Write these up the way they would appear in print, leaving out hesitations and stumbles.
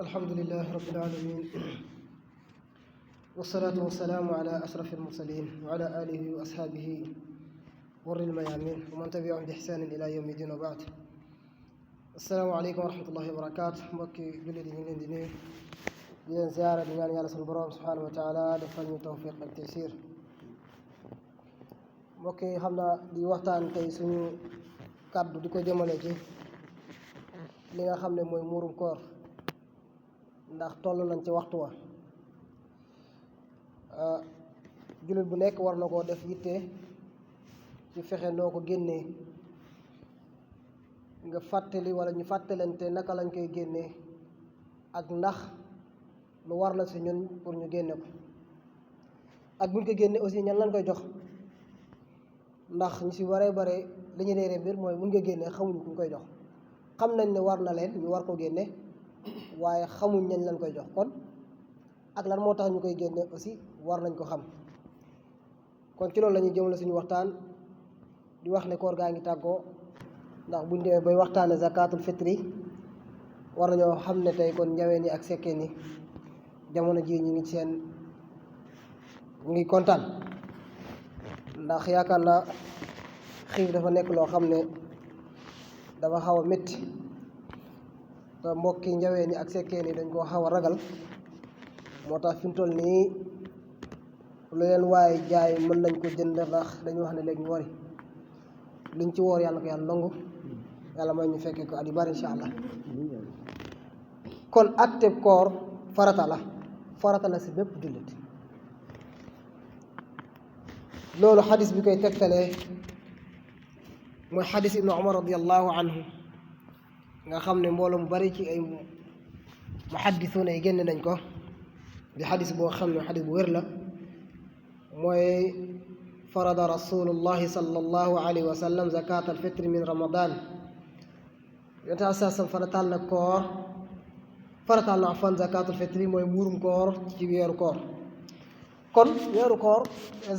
الحمد لله رب العالمين والصلاة والسلام على أشرف المرسلين وعلى آله وأصحابه ور الميامين ومن تبعهم بإحسان إلى يوم الدين وبعد. السلام عليكم ورحمة الله وبركاته. mbokki jullit yi ñu ngi leen di nuyu di leen ziyaara di ñaan yàlla sunu borom subhanahu wa taala defal ñu tawfiq ak taysir. mbokk yi xam naa di waxtaan tey suñu kàddu di ko jëmale ci li nga xam ne mooy muurum koor, ndax toll nañ ci waxtu wa. jullit bu nekk war na koo def yitte ci fexe noo ko génnee, nga fàttali wala ñu fàttalante naka lañ koy génnee ak ndax lu war la si ñun pour ñu génne ko, ak buñ ko génne aussi ñan lañ koy jox, ndax ñu si waree bare li ñu réere mbir mooy buñ ko génnee xamuñu kuñ koy jox. xam nañ ne war na leen ñu war ko génne waaye xamuñ ñañ lañ koy jox, kon ak lan moo tax ñu koy génne aussi war nañ ko xam. kon ci loolu la ñuy jëmale suñu waxtaan di wax ne koor gaa ngi tàggoo, ndax buñ demee bay waxtaane zakatul fitri war nañoo xam ne tey kon njaween yi ak sekkeen yi jamono ji ñu ngi kontaan, ndax yaakaar naa xiif dafa nekk loo xam ne dafa xaw a métti te mbokki njaween yi ak sekkeen yi dañ koo xaw a ragal. moo tax fi mu toll nii lu leen waaye jaay mën nañ ko jënd, ndax dañu wax ne léegi ñu wari luñ ci woor yàlla ko yàlla nangu, yàlla may ñu fekkee ko at yu bari incha allah. kon atteb koor farata la si bépp jullit. loolu xadis bi koy tegtalee mooy xadis ibnu umar radiallahu anhu nga xam ne mbooloo mu bari ci ay muhaddisuuna yi génn nañ ko di xadis boo xam ne xadis bu wér la. mooy farada rasulullahi sallallahu alayhi wa sallam zakat alfitri min ramadan. yonent bi saasam farataal na koor, farataal na afan zakatul fitri mooy muurum koor ci weeru koor. kon weeru koor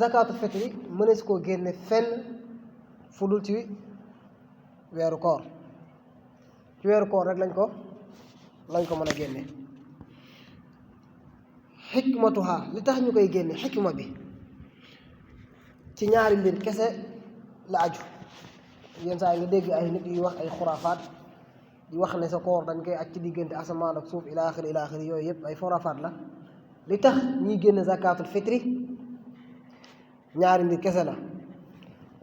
zakatul fitri mënees koo génne fenn fu dul ci weeru koor. ci weeru koor rek lañ ko mën a génne. xikmatuha li tax ñu koy génne, xikma bi ci ñaari mbir kese la aju. yenn saa yi nga dégg ay nit yu wax ay xuraafaat di wax ne sa koor dañ koy aj ci diggante asamaan ak suuf ila axiri yooyu yëpp ay xuraafaat la. li tax ñuy génne zakatul fitri ñaari mbir kese la,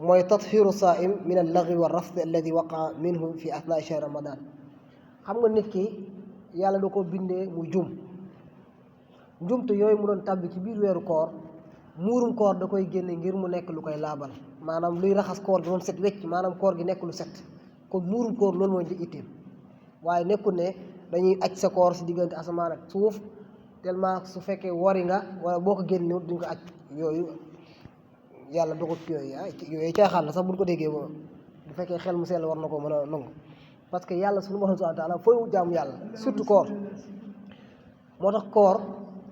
mooy tathiru saaim min allaghwi wa rafd alladi waqaa minhu fi athnaa shahr ramadan. xam nga nit ki yàlla da ko bindee mu jum njumte yooyu mu doon tàbbi ci biir weeru koor, muurum koor da koy génne ngir mu nekk lu koy laabal, maanaam luy raxas koor gi moom set wecc, maanaam koor gi nekk lu set. kon muurum koor loolu mooy itteem, waaye nekkul ne dañuy aj sa koor si diggante asamaan ak suuf tellement su fekkee wari nga wala boo ko génnewut duñ ko aj. yooyu yàlla doxut yooyu caaxaan la sax buñ ko déggee moom bu fekkee xel mu sell war na ko mën a nangu, parce que yàlla suñu borom subhanahu wa taala fooy jaamu yàlla surtout koor. moo tax koor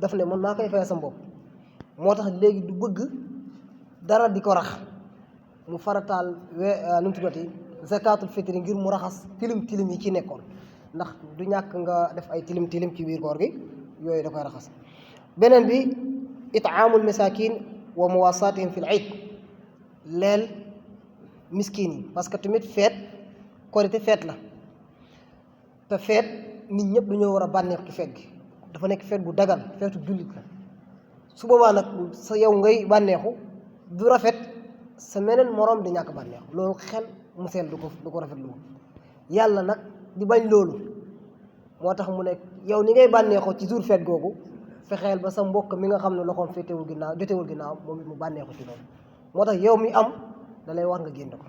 daf ne man maa koy fay sa bopp, moo tax léegi du bëgg dara di ko rax, mu farataal nu mu tuddati zakatul fitri ngir mu raxas tilim yi ci nekkoon, ndax du ñàkk nga def ay tilim ci biir koor gi, yooyu da koy raxas. beneen bi itaamul masakin wa muwasatihim fil iid, leel miskin yi, parce que tamit feet korite feet la, te feet nit ñëpp dañoo war a bànneex ci feet gi, dafa nekk feet bu dagan, feetu jullit la. su boobaa nag sa yow ngay bànneexu du rafet sa meneen moroom di ñàkk bànneexu, loolu xel mu seel du ko rafet lu yàlla nag di bañ loolu. moo tax mu nekk yow ni ngay bànneexoo ci jour feet googu, fexeel ba sa mbokk mi nga xam ne loxoom jotewul ginnaaw moom mu bànneexu ci loolu. moo tax yow mi am da lay war nga génn ko.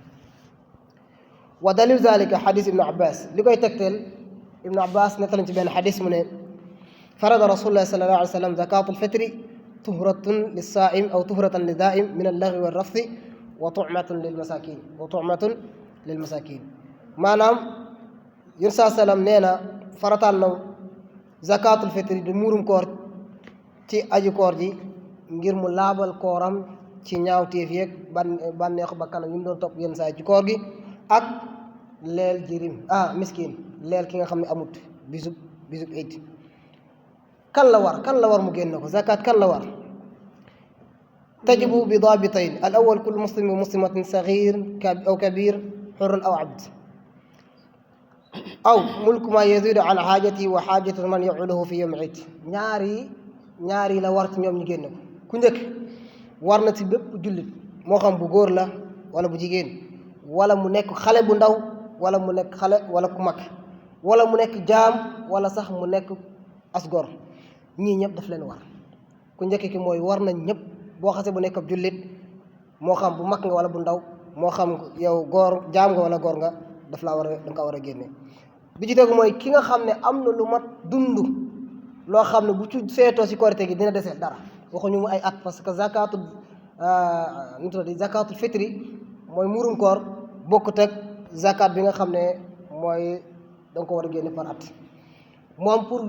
wa dalil zalika xadis ibnu abbas, li koy tegteel ibnu abbas nettalañ ci benn xadis mu ne farada rasulullah sallallahu alayhi wa sallam zakatul fitri tuhratun lissaaim aw tuhratan li daaim min allaghwi wa rafthi wa tu'matun lil masakin. maanaam yun saa sallam nee na farataal na zakatul fitri di muurum koor ci aju koor ji ngir mu laabal kooram ci ñaawteef yeeg bànneexu bakkanam yi mu doon topp yenn saa ci koor gi, ak leel jirim miskin leel ki nga xam ne amut bisub iid. kan la war mu génne ko zakat kan la war tajibu bi daabitayn al awal kullu muslim wa muslimatin saghir aw kabir xurun aw abd aw mulku ma yazidu an xaajati wa xaajati man yauluhu fi yawmi iid ñaari la war ci ñoom ñu génne ko ku njëkk war na ci bépp jullit moo xam bu góor la wala bu jigéen wala mu nekk xale bu ndaw wala mu nekk xale wala ku mag wala mu nekk jaam wala sax mu nekk asgor ñii ñëpp daf leen war ku njëkk ki mooy war nañ ñëpp boo xasee bu nekk ab jullit moo xam bu mag nga wala bu ndaw moo xam yow góor jaam nga wala góor nga daf laa war a da nga ko war a génne bi ci tegu mooy ki nga xam ne am na lu mat dund loo xam ne bu ci feetoo si korite gi dina desee dara waxuñu mu ay at parce que zakatul nu tudd zakatul fitri mooy murum koor bokkut ak zakat bi nga xam ne mooy da nga ko war a génne par at moom pour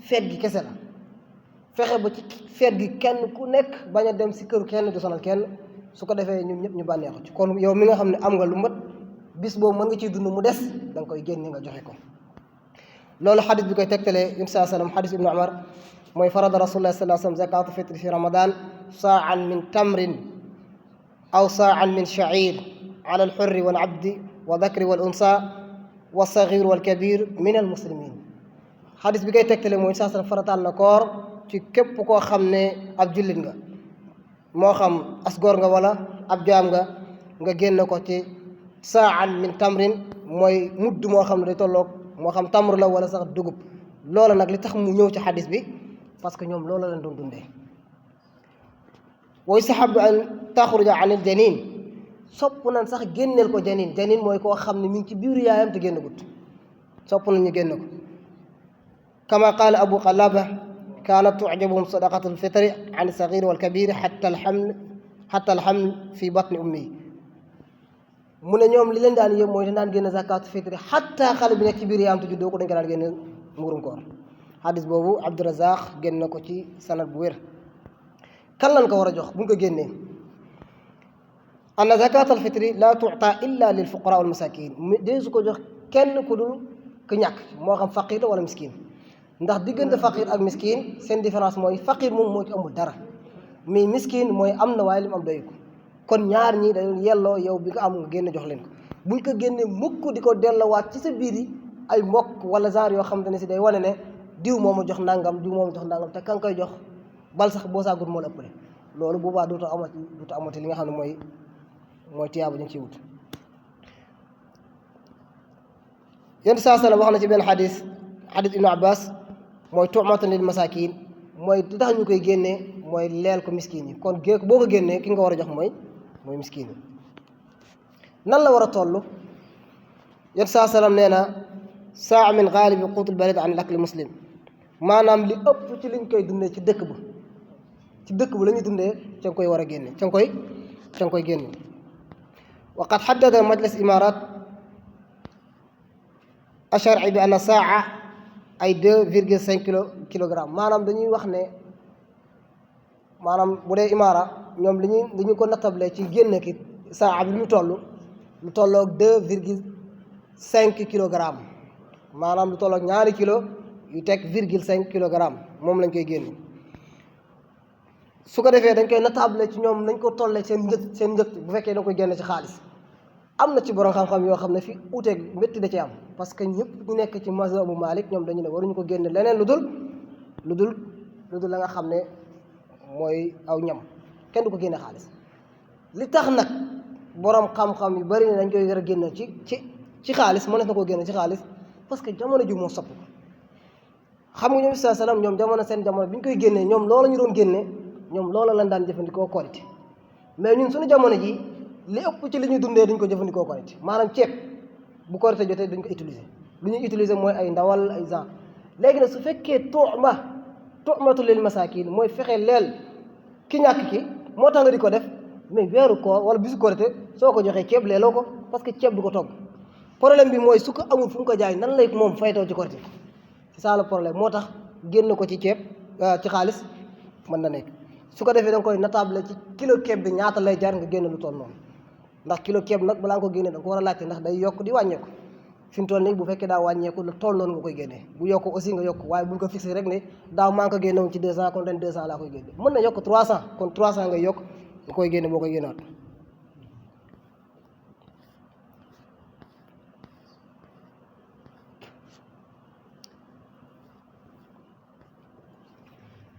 feet gi kese la fexe ba ci feet gi kenn ku nekk bañ a dem si këru kenn du sonal kenn su ko defee ñun ñëpp ñu bànneexu ci kon yow mi nga xam ne am nga lu mat bis boobu mën nga ciy dund mu des da nga koy génne nga joxe ko loolu xadis bi koy tegtalee yum saa sallam xadis ibnu umar mooy farada rasulullah sallallahu alayhi wasallam zakatu fitri fi ramadan saan min tamrin aw saan min sha'ir ala alxurri wal abdi wa dakri wal unsa wa sagir wal kabir min al muslimin xadis bi koy tegtalee mooy saa sallam farataal na koor ci képp koo xam ne ab jullit nga moo xam asgoor nga wala ab jaam nga génn ko ci saan min tamrin mooy mudd moo xam ne day tolloog moo xam tamr la wala sax dugub loola nag li tax mu ñëw ci xadis bi parce que ñoom loola leen doon dundee wa yustahabu an taxruja an il janin sopp nañ sax génneel ko janin mooy koo xam ne mi ngi ci biiru yaayam te génn gut sopp nañ ñu génn ko kama qaala abu qalaba kaanat tujabuhum sadaqatu lfitri an sagir walkabir xatta alxaml fi batni ummi mu ne ñoom li leen daan yëpp mooy daan génn zakatu fitri xatta xale bi nekk ci biir yaayam te juddoo ko dañ ko daan génn muurum koor xadis boobu Abdurazaq génn na ko ci sanad bu wér kan lañ ko war a jox bu ñu ko génnee anna zakat alfitri la tuta illa lil fuqara wal masakin dee su ko jox kenn ku dul ku ñàkk moo xam faqir wala miskin ndax diggante faqir ak miskin seen différence mooy faqir moom moo ci amul dara mais miskin mooy am na waaye li mu am doy ko kon ñaar ñi dañu yelloo yow bi nga am nga génne jox leen ko buñ ko génne mukk di ko delloowaat ci sa biir yi ay mbokk wala genre yoo xamante ne si day wane ne diw moo ma jox nangam diw moo ma jox nangam te kan koy jox bal sax boo saagut moo la ëppale loolu boobaa duuta amati li nga xam ne mooy tiyaaba ñu ciy wut yéen saa sala wax na ci benn xadis ibnu abbas mooy tu'matan lil masakin mooy li tax ñu koy génnee mooy leel ko miskin yi kon boo ko génnee ki nga war a jox mooy miskin yi nan la war a toll yéen saa salaam nee na saa min gaalibi quutul balad an al akli muslim maanaam li ëpp ci liñ koy dundee ci dëkk ba la ñuy dundee ca nga koy war a génne ca nga koy génne wa qad xaddada majlis imarat ashar'i bi anna saa ay 2,5 kilogramme maanaam dañuy wax ne maanaam bu dee imaara ñoom dañu ko nattable ci génne ki saa bi lu tolloog 2,5 kilogramme maanaam lu tolloog ñaari kilo yu teg 0,5 kilogramme moom lañ koy génne su ko defee dañ koy nattable ci ñoom nañ ko tollee seen njëg bu fekkee da nga koy génne ci xaalis am na ci borom xam-xam yoo xam ne fi uteeg métti da ci am parce que ñëpp ñu nekk ci mazhabu Malik ñoom dañu ne waruñu ko génne leneen lu dul la nga xam ne mooy aw ñam kenn du ko génne xaalis li tax nag borom xam-xam yu bari ne dañ koy war a génne ci xaalis mënees na koo génne ci xaalis parce que jamono ji moo sopp ko xam nga ñoom sallallahu alayhi wasallam ñoom seen jamono bi ñu koy génnee ñoom loola ñu doon génne ñoom loola lañ daan jëfandikoo korite mais ñun suñu jamono ji li ëpp ci li ñuy dundee duñ ko jëfandikoo korite maanaam ceeb bu korite jotee duñ ko utiliser lu ñuy utiliser mooy ay ndawal ay genre léegi nag su fekkee tu'matu lil masakin mooy fexe leel ki ñàkk ki moo tax nga di ko def mais weeru koor wala bisu korite soo ko joxee ceeb leeloo ko parce que ceeb du ko togg problème bi mooy su ko amul fu mu ko jaay nan lay moom faytoo ci korite c'est ça le problème moo tax génn ko ci ceeb ci xaalis mën na nekk su ko defee da nga koy natable ci kilo ceeb bi ñaata lay jar nga génn lu toll noonu ndax kilo ceeb nag balaa nga ko génne da nga ko war a laajte ndax day yokk di wàññeeku fi mu toll nii bu fekkee daa wàññeeku la toll noonu nga koy génnee bu yokk aussi nga yokk waaye bul ko fixé rek ne daaw maa ngi ko génne woon ci 200 kon ren 200 laa koy génne mën na yokk 300 kon 300 ngay yokk nga koy génne boo koy génnewaat.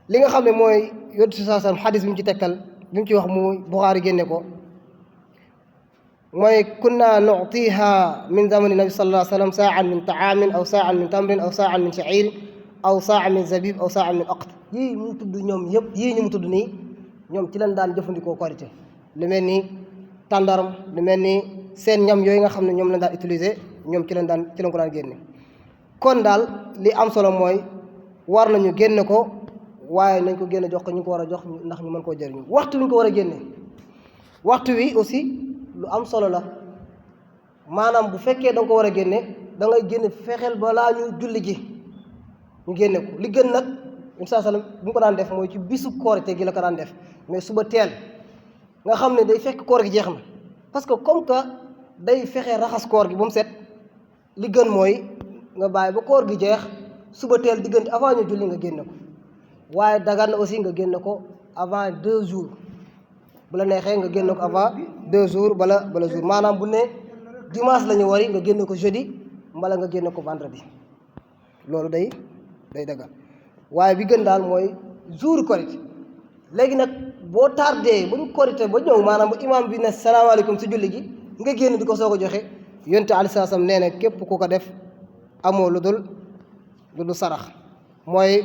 li nga xam ne mooy yonent bi saa sallam xadis bi mu ci tekkal bi mu ci wax mu Buxaari génne ko mooy kunna nu'tiha min zamani nabi sallallahu alayhi wa sallam saa'an min ta'aamin aw saa'an min tamrin aw saa'an min sha'iir aw saa'an min zabib aw saa'an min aqt yii mu tudd ñoom yëpp yii ñu mu tudd nii ñoom ci lañ daan jëfandikoo korité lu mel ni tàndaram lu mel ni seen ñam yooyu nga xam ne ñoom lañ daan utiliser ñoom ci lañ ko daan génne kon daal li am solo mooy war nañu génne ko waaye nañ ko génne jox ko ñu ko war a jox ndax ñu mën koo jëriñu waxtu wi ñu ko war a génne waxtu wi aussi lu am solo la maanaam bu fekkee da nga ko war a génne da ngay génne fexeel balaa ñu julli ji ñu génne ko li gën nag incha allah bu ñu ko daan def mooy ci bisu koorite gi la ko daan def mais suba teel nga xam ne day fekk koor gi jeex na parce que comme que day fexe raxas koor gi ba mu set li gën mooy nga bàyyi ba koor gi jeex suba teel diggante avant ñu julli nga génne ko waaye dagan na aussi nga génne ko avant 2 jours bu la neexee nga génne ko avant 2 jours bala jour maanaam bu ne dimanche la ñu wari nga génne ko jeudi mbala nga génne ko vendredi loolu day dagan waaye bi gën daal mooy jour korité léegi nag boo tardé ba ñu korité ba ñëw maanaam ba imam bi ne salaamaaleykum si julli gi nga génn di ko soog a joxe yonent alayhi salaam nee na képp ku ko def amoo lu dul sarax mooy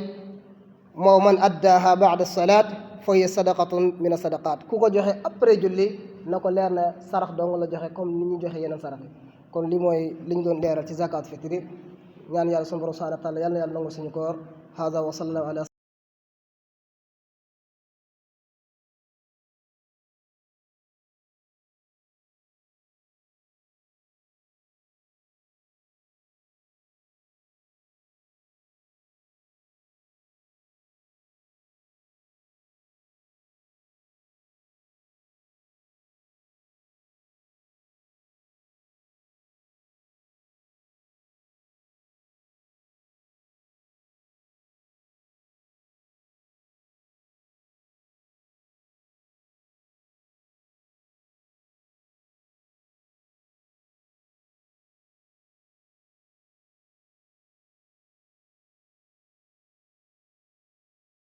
moo man addaaha baada salaat fa hiya sadaqatun min as-sadaqaat ku ko joxe après julli na ko leer na sarax dong la joxe comme ni ñu joxe yeneen sarax yi kon li mooy li ñu doon leeral ci zakat fitri ñaan yàlla sunu borom subhanahu wa taala yàlla na yàlla nangu suñu koor hada wa sallallahu ala